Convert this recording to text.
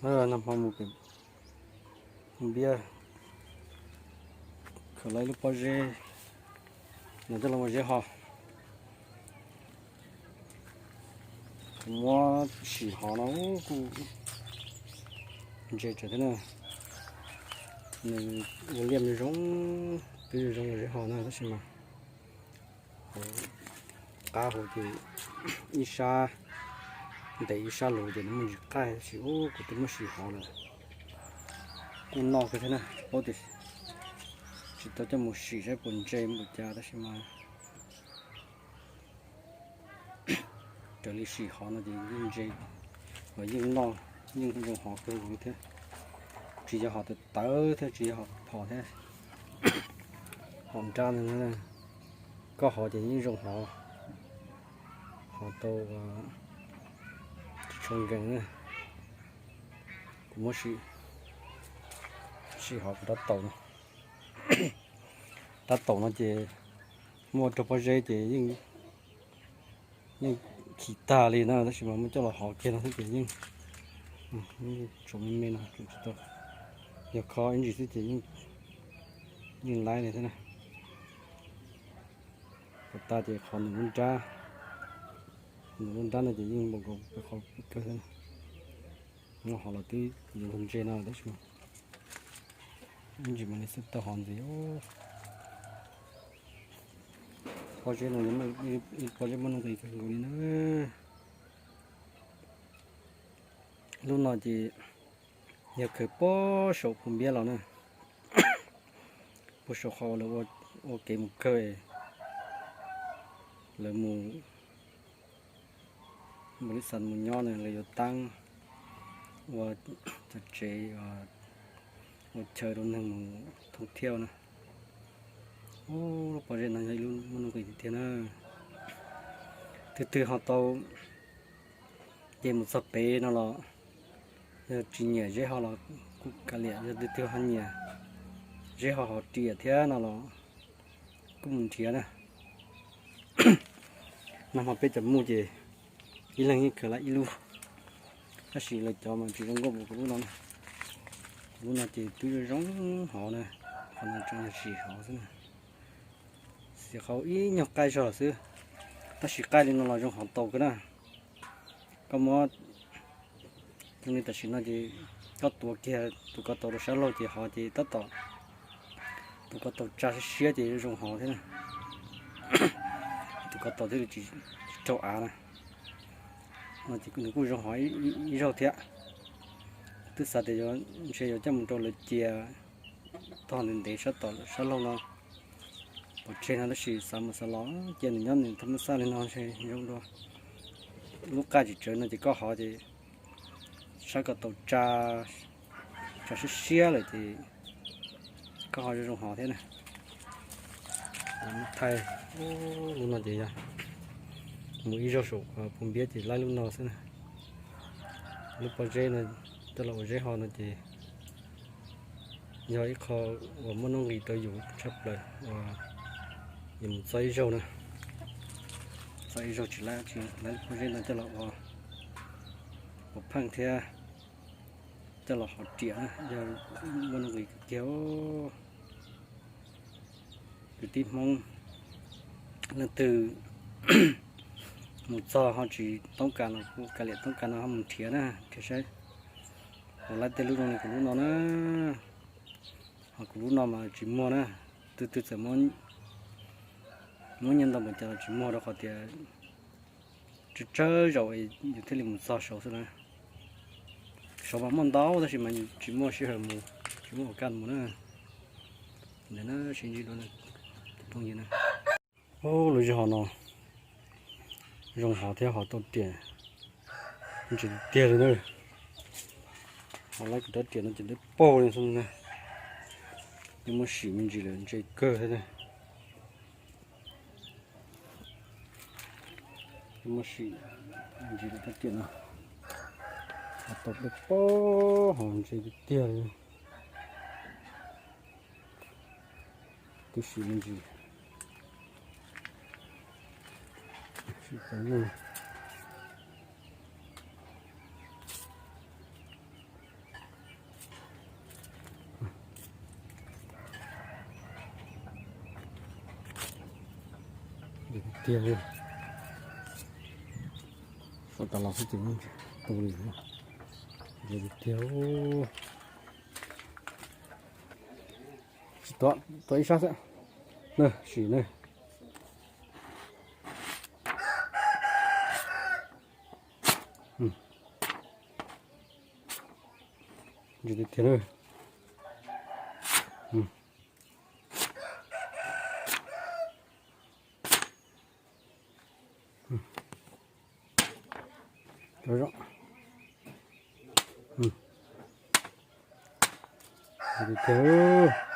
Nag hmo mus pem Phoos Npiab, khaws lawv ib lub pob zeb no coj los ua zeb ho. Kuv muab sim hov no kuj ntse tsawv thiab na. Nws ua liaj me zoo, twb zoo zoo ua zeb ho na tab sis mas hauv qab hauv ces ib sab ntev ib sab luv ces nws muaj ntsis qaij tab sis ub kuv twb muab sim hov lawm. Kuj noj kawg thiab na, tsis paub tias, tsis tau coj mus sim saib puas ntse npaum cas tab sis mas raws li sim hov no ces yeej ntse, yeej noj, yeej zoo hov kawg nkaus li thiab. Tsis yog hov tawv tawv thiab tsis yog hov phom thiab, hov nrab no, koj hov ces yeej zoo hov, hov tau tsis tshua nkees na. Kuv muab sim hov kuv rab taus no, rab taus no ces muaj rau pob zeb ces yeej, yeej khi tag li na tab sis mas muab coj los hov kiag no xwb ces yeej tsuas me me no, tsis tau, yog kho ib ntsis xwb ces yeej laib li thiab na. Puas tas ces qhov nws lub nrab, nws lub nrab no ces yeej npaum nkaus qhov kawg thiab. Noj hov los twb yuav luag ntse no tab sis ib ntsis mam li xwb tau hov ntxiv. Pob zeb no, pob zeb muaj nuj nqis kawg nkaus li na. Lub no ces yog khaws puag saum Phoos Npiab los na, puag saum qhov uas lawv ua kev mus kawg, lawv mus npaum li xav mus nyob na, lawv yuav taab ua cov tsev, ua chaw rau neeg mus thooj thiauj na. Lub pob zeb no yog ib lub muaj nuj nqis tiag tiag na. Twg twg ho tau, ces mus txog pem no los yog tsis nyiam zeb ho los kuj kav liam, yog twg twg ho nyiam zeb ho hov riam thiab no los kuj mus nrhiav na. Nag hmo peb cov muj ces ib leeg yeej khaws lawm ib lub, tab sis lawv cov mas tsis zoo nkauj npaum kuv lub no na. Kuv lub no ces twb zoo zoo hov na, qhov no tseem yog sim hov xwb na. Xiv qhov ib nyuag qaij zog xwb, tab sis qaij li no los zoo hov tau kawg na. Koj muab, zoo li tam sim no ces koj tuav kiag tus ko taus rau sab laug ces hov ces tab tom, tus ko taus tsa siab siab ces zoo hov thiab na. Tus ko taus thiaj li tsis raug av na. No ces nws kuj zoo hov ib zaug thiab. Twb xav tias yuav, ntshe yuav coj mus rau lawv cia tog ntev ntev sab tom sab laug no pov tseg no tab sis xav mus xav los cia nws nyob nws thaj mab xaj li no ntshe zoo dua. Lub qaj tsis tsawv no ces koj hov ces sab ko taus tsa, tsa siab siab lawm ces koj ho zoo zoo hov thiab na. Thaij lub no ces yog mus ib zaug saum Phoos Npiab ces laib lub no xwb na. Lub pob zeb no coj los ua zeb ho no ces yog ib qho uas muaj nuj nqis rau yus tshaj plaws uas yus mus txog ib zaug na, txog ib zaug tsis laib, tsis laib lub pob zeb no coj los ua, ua pheej thiab coj los hov riam na yog muaj nuj nqis kiag. Kwv tij Hmoob leej twg mus txog ho tsis toob kas los kuj kav liam toob kas no ho mus nrhiav na, nrhiav saib puas laib tej lub zoo li kuv lub no na. Ho kuv lub no mas tsis muag na, twg twg txawm muab nyiaj ntau npaum cas los tsis muag rau qhov tias tsawg tsawg zaus yus thiaj li mus txog saud xwb na. Saud mas muaj ntau tab sis mas yus tsis muaj sij hawm mus, tsis muaj hauv kaj mus na. Ntawd na, sib ntsib dua phooj ywg na. Lub zog hov no zoo hov thiab hov tau riam ntsis tiag li na. Hov lawv kuv rab riam no ces dawb paug li xwb na. Yeej muab sim me ntsis lawm ntse kawg thiab na. Yeej muab sim me ntsis lawm rab riam no. Hov tau dawb paug hov ntse tiag tiag li. Twb sim me ntsis, sim tau nyuj. Tiag, sab tas los xwb ces tu li, tiag tiag. Tsis tuav, tuav ib sab xwb na, sim na. Ntsim tiag tiag na. Ntsim tiag tiag.